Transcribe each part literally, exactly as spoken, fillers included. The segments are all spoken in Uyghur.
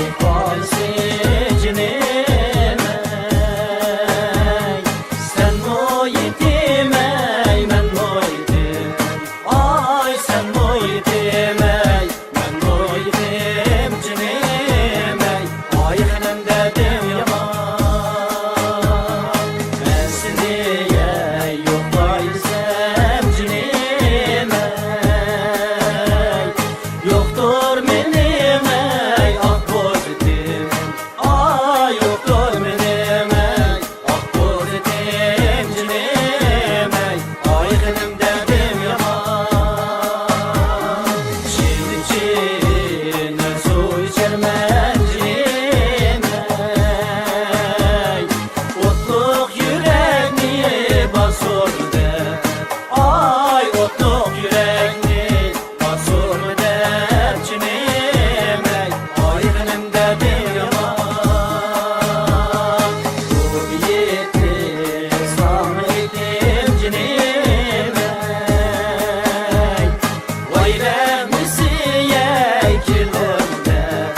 ئىپادىسى جېنىم ئەي، سەنمۇ يېتىم ئەي، مەنمۇ يېتىم. ئاي، سەنمۇ يېتىم ئەي، مەنمۇ يېتىم جېنىم ئەي، ئاي خېنىم دەردىم يامان. مەن سېنى ئەي يوقلايسەم جېنىم ئەي، يوقتۇر مېنىڭ ئەي ئاق بوزىتىم. ئاي، يوقتۇر مېنىڭ ئەي ئاق بوزىتىم جېنىم ئەي، ئاي خېنىم دەردىم يامان. شېنىڭ ئۈچۈن سۇ ئىچەرمەن جېنىم ئەي، ئوتلۇق يۈرەكنى باسۇر دەپ. ئاي، ئوتلۇق يۈرەكنى باسۇر دەپ جېنىم ئەي، ئاي خېنىم دەردىم يامان. بۇ بېيىتنى ساڭا ئېيتتىم جېنىم ئەي، ۋاي رەھمىسى ئەي كېلىڭ دەپ،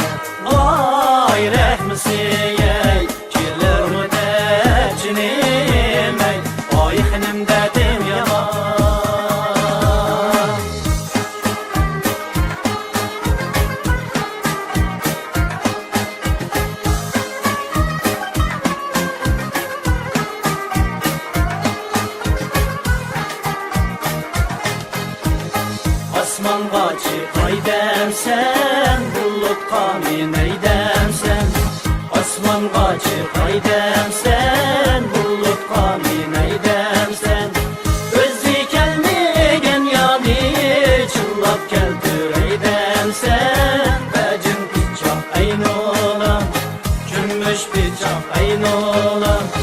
ۋاي رەھمىسى ئەي. كېلەرمۇ دەپ جېنىم ئەي، ئاي خېنىم دەردىم يامان. ئاسمانغا چىقاي دەمسەن، بۇلۇتقا مىنەي دەمسەن. ئاسمانغا چىقاي دەمسەن، بۇلۇتقا مىنەي دەمسەن. ئۆزى كەلمىگەن يارنى چىللاپ كەلتۈرەي دەمسەن. بەجىڭ پىچاق ئەي نۇرۇم، كۈمۈش پىچاق ئەي نۇرۇم.